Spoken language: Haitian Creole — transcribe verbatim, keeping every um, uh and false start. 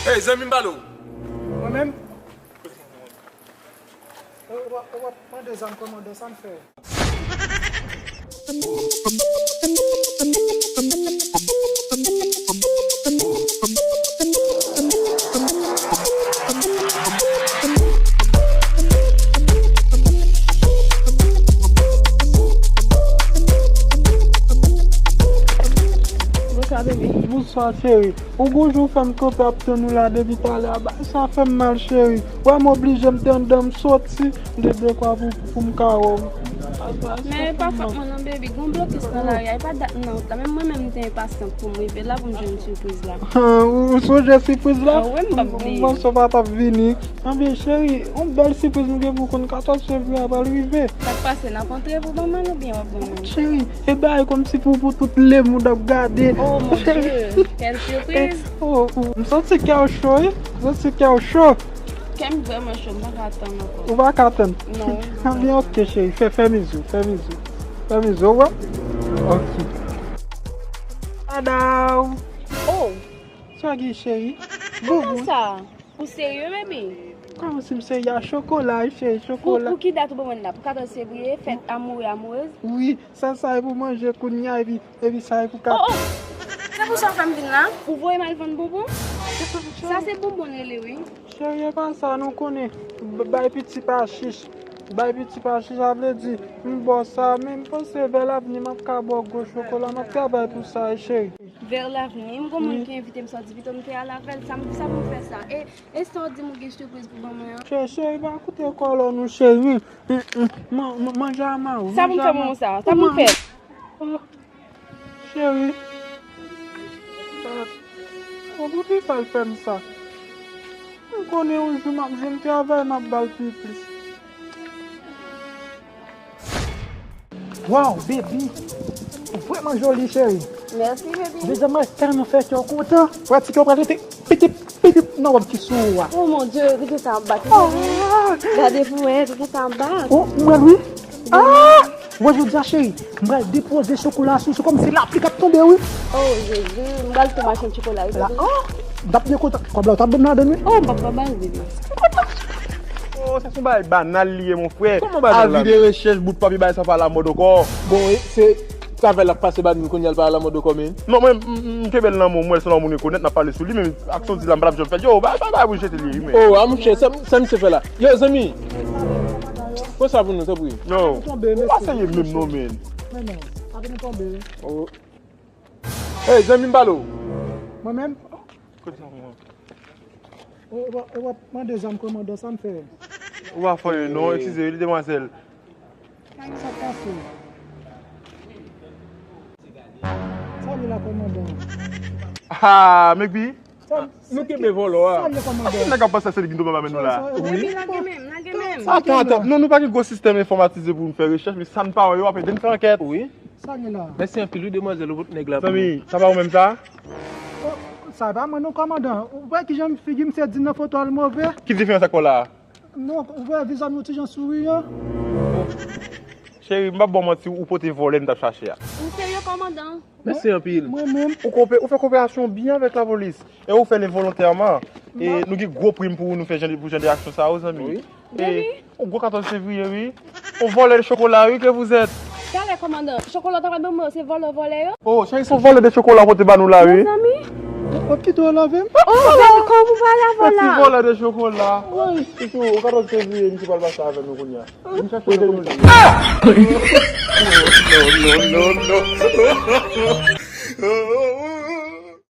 Hey, zanmi m pale w. Mwen menm? Ou, ou, ou ap mande zam kòmandan, sa m fè? Bonswa, bebe. Bonswa, cheri. Ou gon jou fè m kanpe ap tann ou la depi talè a. Bagay sa fè m mal, cheri. Wè m oblije, m te anndan, m soti, m te dekwa pou, pou m ka wè w. Men e pa fòt mwen non, baby. Gon blokis nan lari a, e pa dat m nan wout la. Menm mwen menm, m te enpasyant pou m rive la, pou m jwenn sipriz la. Ou, ou sonje sipriz la? Ah, wi, m p ap bliye. M panse w pa t ap vini. Anben, cheri, yon bèl sipriz m gen pou ou konn katòz fevriye a pral rive. Sa k pase, n ap antre pou ban mwen oubyen w ap ban mwen? Cheri, e bagay kòmsi pou, pou tout lemonn ap gade. Oh, mon Dieu, quelle surprise! Oh, oh, m santi kè w cho, wi. M santi kè w cho. Kè m vrèman cho, m pa ka tann ankò. Ou pa ka tann? Non, m pa ka tann. Anben, ok, cheri, fè, fèmen je w, fèmen je w. Fèmen je w, wè? Ok. Tadaw! Oh! Sa gen, cheri? Boubou. Kòman sa? Ou serye, baby? Kòman si m serye a? Chokola, wi, cheri, chokola. Pou, pou ki dat ou ban mwen la? Pou katòz fevriye, fèt amoure, amourez? Wi, sa, sa e pou manje kounye a, epi, epi sa e pou ka... Oh, oh! Se pou sa w fè m vin la? Ou voye m al vann bonbon? Sa se bonbon l rele, wi. Cheri, e pa sa, nou konnen. B-, bay piti pa chich. Bay piti pa chich, sa vle di, m ba w sa, men m panse vè lavni m ap ka ba w gwo chokola, m ap travay pou sa, wi, cheri. Vè lavni, m gon moun ki envite m sòti, pito m te al avè l, sa m, sa pou m fè sa? E, e sa w di m ou gen sipriz pou ban mwen an? Cheri, cheri, pa koute kòlò nou, cheri. Mm, mm, man-, man-, manje a man, sa pou m fè, manje a man. Sa pou m fè? Oh, cheri. Oh, poukisa l fè m sa? M konnen yon jou m ap jwenn travay, m ap ba l pi plis. Wow, baby! Ou vrèman joli, cheri. Mèsi, baby. Dezyèm mwen tèlman fè kè w kontan. Wè ti kè w pral rete pitip, pitip nan wòb ki sou ou a. Oh, mon Dieu, gade sa ap bat. Oh! Gade pou mwen, gade sa ap bat. Oh, mwen, wi. Ah! Wè, jodi a, cheri, m pral depoze chokola sou, sou kòm se lapli k ap tonbe, wi. Oh, Jezi, m pral tou mache m chokola, wi, bebe. Oh, m t ap byen kontan. Kòb la, w t ap ban m ladann, wi. Oh, m p ap ba l, bebe. Oh, sa se yon bagay banal li ye, mon frè. Kòman banal la? Avi de rechèch, bout papye, bagay sa pa alamòd ankò. Bon, e, se travay la k pase ba nou kounye a, l pa alamòd ankò, men. Non, mwen, m, m, m kenbe l nan men w, m wè l se yon moun rekonèt, n ap pale sou li, men aksyon di la, m pa t ap janm fè l. Yo, bagay, bagay pou jete li, wi, men. Oh, a monchè, sa, sa misye fè la? Yo, zanmi! Pran sa pou nou, tanpri. Yo, ou pa serye menm non, men. Men non, sa vin tonbe, wi. Oh. Hey, zanmi m pale w. Mwen menm? Kote sa, mwen? Ou, ou, ou ap mande zam kòmandan, sa m fè? Ou pa fè non, eskize, wi, demwazèl. Sa k pase? Sa vle la, kòmandan? Ah, Megbi. Nou kenbe vòlò a. Sa vle, kòmandan? Akoz nèg ap panse se li ki tonbe pa men nou la? Wi. Lage men, lage men. Atann, atann. Non, nou pa gen gwo sistèm enfòmatize pou nou fè rechèch, men sa n pa wè yo, ap ede n fè ankèt. Wi. Sa gen la? Mèsi anpil, wi, demwazèl, ou pot nèg la pou nou. Zanmi, sa pa ou menm sa? Oh, sa pa mwen non, kòmandan. Ou wè kijan figi misye di nan foto a l move? Ki diferans ak kò la a? Non, ou wè vizaj nou ti jan souriyan. Cheri, m p ap ba w manti, ou pote vòlè m t ap chache a. Ou serye, kòmandan? Mèsi anpil. Mwen menm. Ou kope-, ou fè koperasyon byen avèk lapolis. E ou fè li volontèman. E nou gen gwo prim pou ou, nou fè jan de, pou jan de aksyon sa yo, zanmi. Wi. E yon gwo katòz fevriye, wi. On volè de chokola, wi, ke vous êtes. Talè, kòmandan, chokola w ta pral ban mwen yo, se vòlè w vòlè yo? Oh, cheri, se on volè de chokola w pote ba nou la, wi. Mezanmi. Ou kite w lave m? Oh, baby, kòman ou pral avè w la? Ti volè de chokola. Wi, se on katòz fevriye, misye pral pase avè nou kounye a. Vin chache nou kounye a. Non, non, non, non.